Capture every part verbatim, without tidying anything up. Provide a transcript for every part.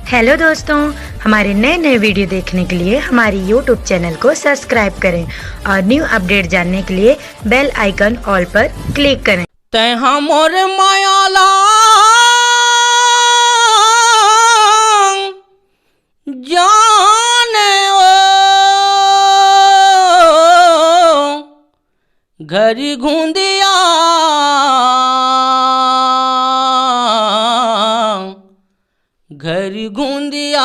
Hello दोस्तों, हमारे नए नए वीडियो देखने के लिए हमारी यूट्यूब चैनल को सब्सक्राइब करें और न्यू अपडेट जानने के लिए बेल आइकन ऑल पर क्लिक करें। तैं हा मोर माया ला जाने ओ घरी घुंदिया, घरी घुंदिया।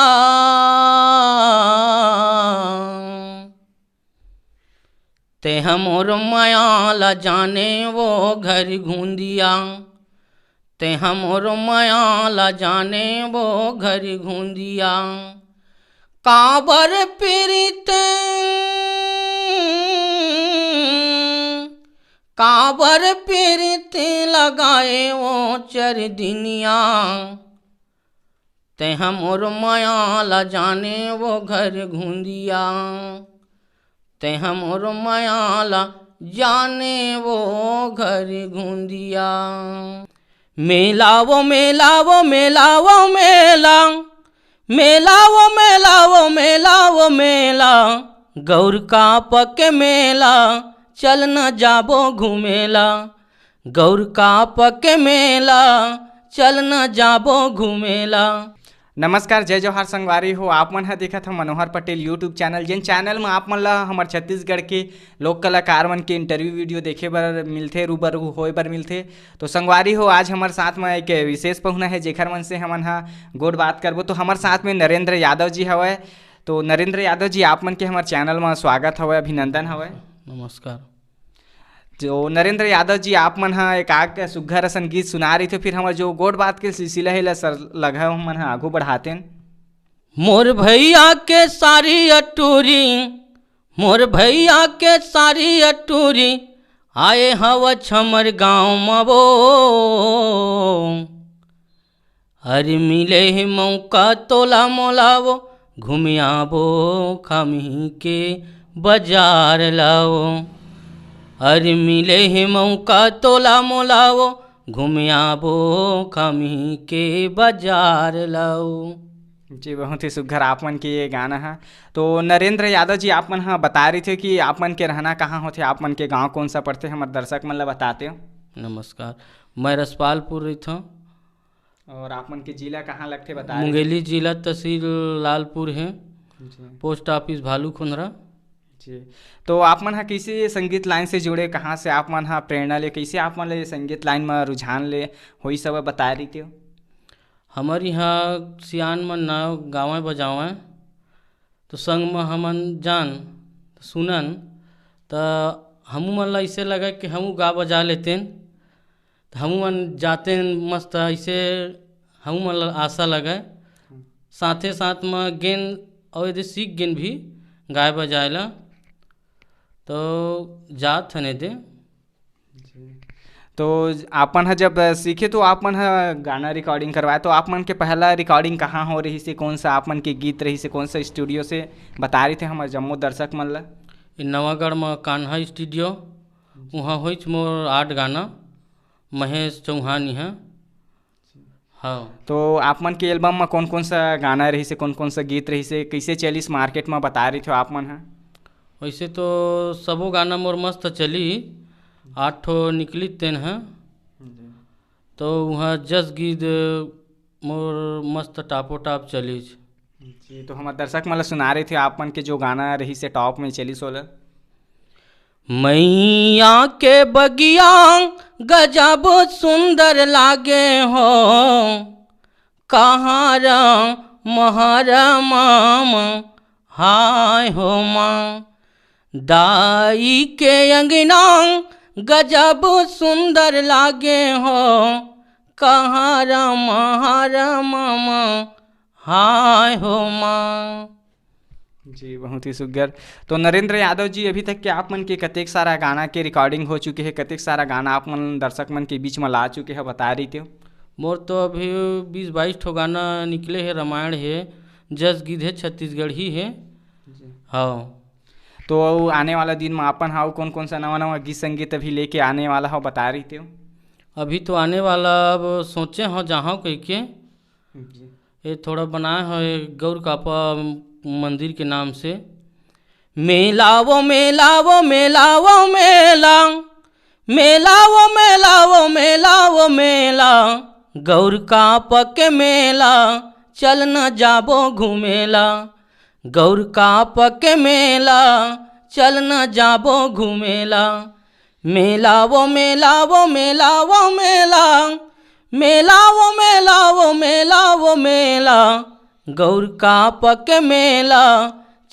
तैं हा मोर माया ला जाने ओ घरी घुंदिया, तैं हा मोर माया ला जाने ओ घरी घुंदिया। काबर पीरित, काबर पीरित लगाए ओ चरदिनिया। तैं हा मोर माया ला जाने ओ घरी घुंदिया, तैं हा मोर माया ला जाने ओ घरी घुंदिया। मेला ओ मेला ओ मेला ओ मेला, मेला ओ मेला ओ मेला ओ मेला, गौर का पके मेला, चल न जाबो घूमेला। गौर का पके मेला, चल न जाबो घूमेला। नमस्कार, जय जोहार संगवारी हो। आप मन ह देखत ह मनोहर पटेल YouTube चैनल, जेन चैनल म आप मन ल हमर छत्तीसगढ़ के लोक कलाकार मन के इंटरव्यू वीडियो देखे बर मिलथे, रूबरू होए बर मिलथे। तो संगवारी हो, आज हमर साथ म एक विशेष पहुना हे, जेखर मन से हमन ह गोठ बात करबो। तो हमर साथ में नरेंद्र यादव जी हवय। तो नरेंद्र यादव जी, आप मन के हमर चैनल म स्वागत हवय, अभिनंदन हवय। नमस्कार। तो नरेंद्र यादव जी, आप मन ह एक आग सुग्घर असन गीत सुना रहिथे, फिर हमर जो गोठ बात के सिलसिला हे, एला सर लगहा हमन ह आगू बढ़ातेन। मोर भैया के सारी अटूरी, मोर भैया के सारी अटूरी, आए हवच हमर गाँव म वो। अरे मिले हे मौका तोला मोला वो, घूमे आबो खामही के बाजार ला वो। अरे मिले हे मौका तोला मोला वो, घूमे आबो खामही के बाजार ला वो। जी, बहुत ही सुघर आप मन के ये गाना ह। तो नरेंद्र यादव जी, आप मन ह बता रहिथे कि आप मन के रहना कहाँ होथे, आप मन के गाँव कौन सा पड़थे, हमर दर्शक मन ला बताते हो। नमस्कार, मैं रसपालपुर रहिथौं। और आप मन के जिला कहाँ लगथे, बता रहे थे? मुंगेली जिला, तहसील लालपुर हे, जी। पोस्ट ऑफिस भालू खोनरा। जी। तो आप मन ह कइसे ये संगीत लाइन से जुड़े, कहाँ से आप मन ह प्रेरणा ले, कइसे आप मन ल ये संगीत लाइन म रुझान ले होइस हवय, बता रही हो? हमर इहाँ सियान मन ना गावय बजावय, तो संग म हमन जान, सुनन, त हमू मन ल अइसे लगय कि हमू गा बजा लेतेन। त हमू मन जातेन मस्त, अइसे हमू मन ल आशा लगय। साथे साथ म गेन अउ यदि सीख गेन भी गाय बजाय ल, तो जात हन एदे। जी। तो आप मन ह जब सीखे, तो आप मन ह गाना रिकॉर्डिंग करवाए, तो आप मन के पहला रिकॉर्डिंग कहाँ हो रहिस हे, कौन सा आप मन के गीत रहिस हे, कौन सा स्टूडियो से, बता रही थे हमर जम्मो दर्शक मन ल। ये नवागढ़ म कान्हा स्टूडियो, उहाँ होइच मोर आठ गाना, महेश चौहान इहाँ। हाँ। तो आप मन के एल्बम म कौन-कौन सा गाना रहिस हे, कौन-कौन सा गीत रहिस हे, कइसे चलिस मार्केट म, बता रहिथो आप मन ह? वैसे तो सबो गाना मोर मस्त चली, आठ ठो निकली तेन ह। जी। तो उहाँ जस गीत मोर मस्त टापो टाप चलिस। जी, तो हमर दर्शक मन ल सुना रहिथे आप मन के जो गाना रहिस हे टॉप में चलिस ओला। मैया के बगिया गजब सुंदर लागे हो, कहार महर माम हाय हो माँ। दाई के अंगना गजब सुंदर लागे हो, कहार महर माम हाय हो माँ। जी, बहुत ही सुघर। तो नरेंद्र यादव जी, अभी तक के आप मन के कतेक सारा गाना के रिकॉर्डिंग हो चुके हे, कतेक सारा गाना आप मन दर्शक मन के बीच म ला चुके हे, बता रहितेव? मोर तो अभी बीस बाईस ठो गाना निकले हे, रामायण हे, जस गीत हे, छत्तीसगढ़ी हे। जी। हाँ। तो अउ आने वाला दिन म अपन ह अउ कौन-कौन सा नवा-नवा गीत संगीत अभी लेके आने वाला हो, बता रहितेव? अभी तो आने वाला, अब सोचे हो जाहूँ कहिके, जी। ये थोड़ा बनाए हो ये गौर कापा मंदिर के नाम से। मेला वो मेला वो मेला वो मेला, मेला वो मेला वो मेला वो मेला, गौर कापा के मेला, चल न जाबो घूमेला। गौर कापा के मेला, चल न जाबो घूमेला। मेला वो मेला वो मेला वो मेला, मेला वो मेला वो मेला वो मेला, गौर कापा के मेला,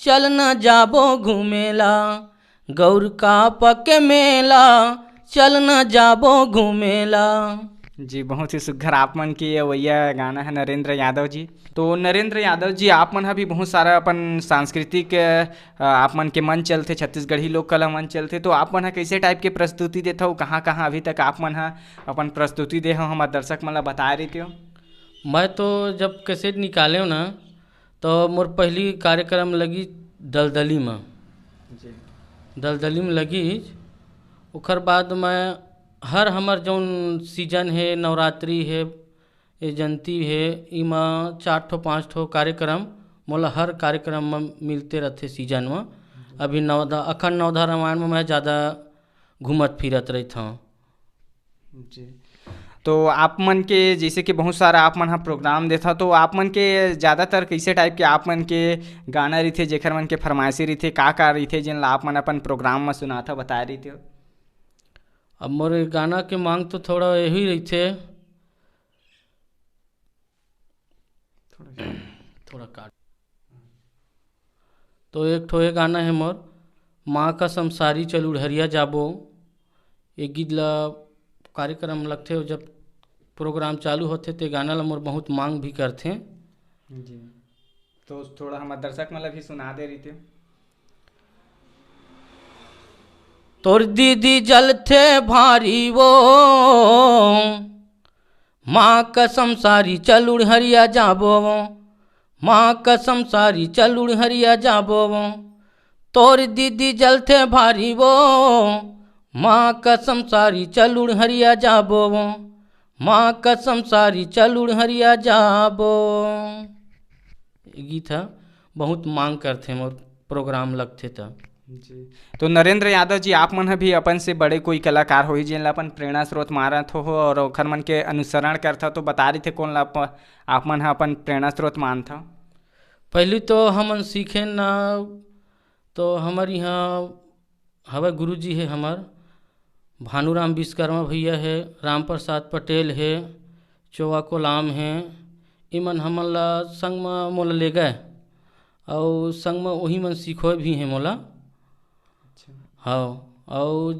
चल न जाबो घूमेला। गौर कापा के मेला, चल न जाबो घूमेला। जी, बहुत ही सुघर आप मन के ये वैया गाना है नरेंद्र यादव जी। तो नरेंद्र यादव जी, आप मन ह भी बहुत सारा अपन सांस्कृतिक, अ, आप मन के मंच चलथे, छत्तीसगढ़ी लोक कला मंच चलथे, तो आप मन ह कैसे टाइप के प्रस्तुति देथव, कहाँ-कहाँ अभी तक आप मन ह अपन प्रस्तुति दे हव, हमर दर्शक मन ल बताए रहितेव? मैं तो जब कैसेट निकालेव ना, तो मोर पहली कार्यक्रम लगी दलदली में। जी। दलदली में लगी, ओकर बाद मैं हर हमर जौन सीजन है, नवरात्रि है, ये जयंती है, इमा चार ठो पाँच ठो कार्यक्रम मोला हर कार्यक्रम में मिलते रहते सीजन में। अभी नवधा, अखंड नवधा रामायण में मैं ज़्यादा घूमत फिरत रहता हूँ। जी। तो आप मन के जैसे कि बहुत सारा आप मन ह प्रोग्राम देथा, तो आप मन के ज़्यादातर कैसे टाइप के आप मन के गाना रहिथे, जेकर मन के फरमाइशी रहिथे, का का रहिथे, जेन ला आप मन अपन प्रोग्राम में सुनाथा, बताए रहिथे? अब मोर गाना के मांग तो थोड़ा यही रहिथे, थोड़ा काट। तो एक ठो ये गाना है मोर, माँ का संसारी चल उड़हरिया जाबो। ये गीत ला कार्यक्रम लगथे, जब प्रोग्राम चालू होथे, ते गाना ला मोर बहुत मांग भी करथे। जी। तो थोड़ा हमर दर्शक मन ला भी सुना दे रहिते। तोर दीदी जलथे भारी वो, माँ कसम सारी चल उड़हरिया जाबो वो, माँ कसम सारी चल उड़हरिया जाबो वो। तोर दीदी जलथे भारी वो, माँ कसम सारी चल उड़हरिया जाबो वो, माँ कसम सारी चल उड़हरिया जाबो। ये गीत ह बहुत मांग करथे मोर प्रोग्राम लगथे त। जी। तो नरेंद्र यादव जी, आप मन ह भी अपन से बड़े कोई कलाकार होही, जेन ला अपन प्रेरणा स्रोत मानत हो और ओखर मन के अनुसरण करथव, तो बता रहिते कोन ला आप, आप मन ह अपन प्रेरणा स्रोत मानथव? पहली तो हमन सीखे ना, तो हमर यहाँ हवय गुरुजी हे हमर, भानुराम विश्वकर्मा भैया हे, राम प्रसाद पटेल हे, चोवा कोलाम हे, इमन हमन ला संग म मोला ले गए, अउ संग म ओही मन सिखोए भी हे मोला। अच्छा। हव, अउ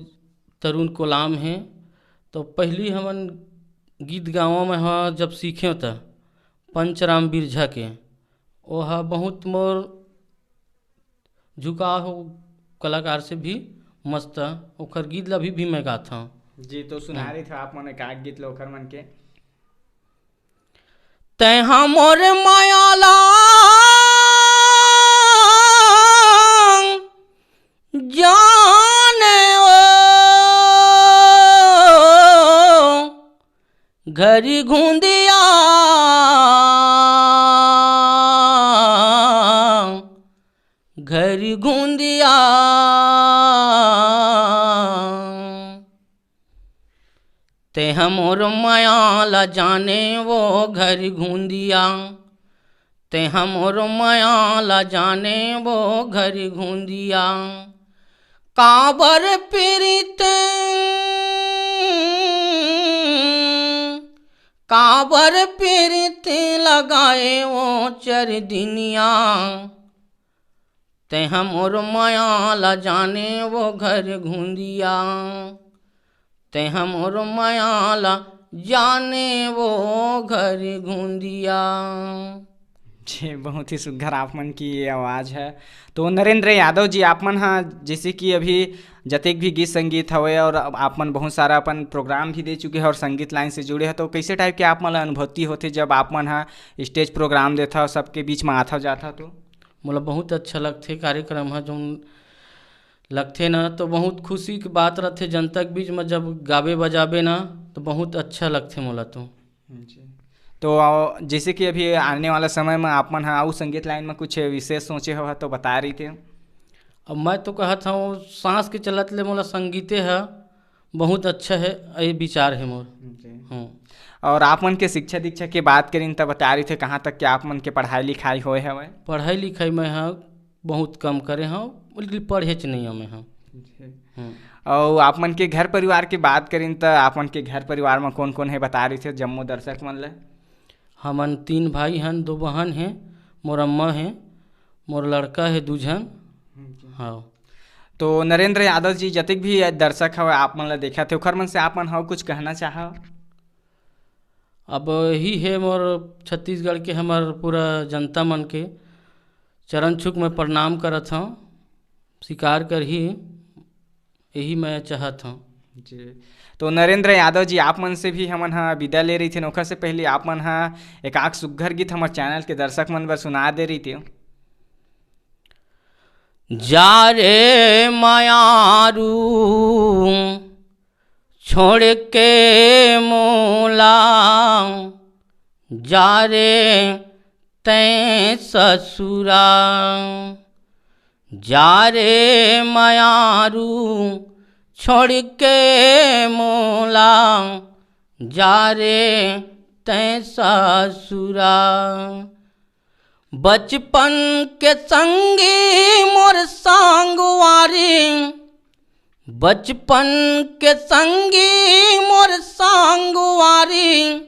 तरुण कोलाम हे। तो पहली हमन गीत गावा में ह जब सीखेव त पंचराम बिरझा के, ओहा बहुत मोर झुकाव हो कलाकार से भी मस्त, ओखर गीत ला भी, भी मैं गाथव। जी, तो सुना हम्म। रहिथे आप मन का गीत ला ओखर मन के। तैं हा मोर माया ला जाने ओ, घरी घुंदिया, घरी घुंदिया। तें ह मोर मया ला जाने वो घरी घुंदिया, तें ह मोर मया ला जाने वो घरी घुंदिया। काबर पीरित, काबर पीरित लगाए वो चर दिनिया। तें ह मोर मया ला जाने वो घरी घुंदिया, तें ह मोर मया ला जाने वो घरी घुंदिया। जी, बहुत ही सुघर आप मन की ये आवाज़ है। तो नरेंद्र यादव जी, आप मन हा जैसे कि अभी जतेक भी गीत संगीत हवे और आप मन बहुत सारा अपन प्रोग्राम भी दे चुके हैं और संगीत लाइन से जुड़े हैं, तो कैसे टाइप के आप मन ला अनुभूति होथे जब आप मन हा स्टेज प्रोग्राम देथा, सबके बीच में आथा जाथा तो? मोला बहुत अच्छा लगथे कार्यक्रम ह, जौन लगथे ना, तो बहुत खुशी के बात रथे। जनता के बीच में जब गाबे बजाबे ना, तो बहुत अच्छा लगथे मोला तो। जी। तो जैसे कि अभी आने वाला समय में आप मन ह अउ संगीत लाइन में कुछ विशेष सोचे हो तो बता रही थे। अब मैं तो कहत हूँ, सांस के चलत ले मोला संगीते ह बहुत अच्छा है, ये विचार है मोर। जी। हम्म। और आप मन के शिक्षा दीक्षा के बात करिन त बता रही थे, कहाँ तक के आप मन के पढ़ाई लिखाई होए हवय? पढ़ाई लिखाई मैं ह बहुत कम करे हूँ, बिल्कुल पढ़ेच नहीं हूँ मैं ह। जी। हम्म। और आप मन के घर परिवार के बात करिन त आप मन के घर परिवार में कौन कौन है बता रही थे जम्मो दर्शक मन ले? हमन तीन भाई हन, दो बहन हैं, मोर अम्मा हैं, मोर लड़का है दू झन। हम्म। हाँ। तो नरेंद्र यादव जी, जतेक भी दर्शक हवे आप मन ला देखत हे, ओखर मन से आप मन ह कुछ कहना चाहव? अब यही है मोर छत्तीसगढ़ के हमर पूरा जनता मन के चरण छुक मैं प्रणाम करत हूँ, स्वीकार करही, यही मैं चाहत हूँ। जी। तो नरेंद्र यादव जी, आप मन से भी हमन ह विदा ले रही थे, ओखर से पहले आप मन ह एक आख सुग्घर गीत हमर चैनल के दर्शक मन बर सुना दे रही थे। जा रे मयारू, छोड़ के मोला, जा रे तैं ससुरा। जा रे मयारू, छोड़ के मोला, जा रे तैं ससुरा। बचपन के संगी मोर संगवारी, बचपन के संगी मोर संगवारी,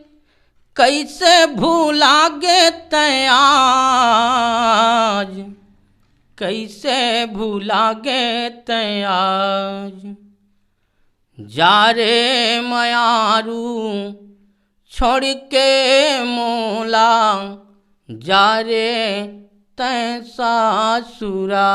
कैसे भुला गे तैं आज, कैसे भुला गे तैं आज। जा रे मयारू, छोड़ के मोला, जा रे तैं ससुरा।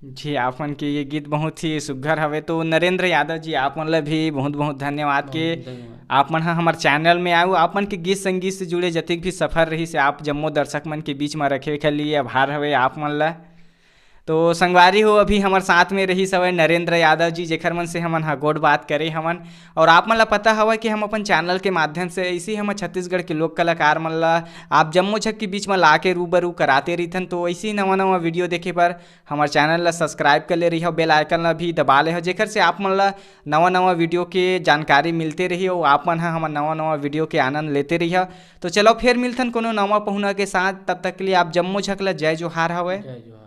जी, आप मन के ये गीत बहुत ही सुघर हवे। तो नरेंद्र यादव जी, आप मन ला भी बहुत बहुत धन्यवाद के बहुत धन्यवाद। आप मन ह हमर चैनल में आऊ, आप मन के गीत संगीत से जुड़े जतेक भी सफर रही से आप जम्मो दर्शक मन के बीच में रखे के लिए आभार हवे आप मन ला। तो संगवारी हो, अभी हमर साथ में रही सवय नरेंद्र यादव जी, जेखर मन से हमन ह गोठ बात करे हवन। और आप मन ला पता हवय कि हम अपन चैनल के माध्यम से ऐसे ही हमर छत्तीसगढ़ के लोक कलाकार मन ला आप जम्मो झक के बीच में ला के रूबरू कराते रहिथन। तो ऐसे ही नवा नवा वीडियो देखे बर हमर चैनल ला सब्सक्राइब कर ले रही हो, बेल आइकन ला भी दबा ले हो, जेखर से आप मन ला नवा नवा वीडियो के जानकारी मिलते रही और आप मन ह हमर नवा नवा वीडियो के आनंद लेते रही हो। तो चलो फिर मिलथन कोनो नवा पहुना के साथ, तब तक के लिए आप जम्मो झक ला जय जोहार हवय। जय जोहार।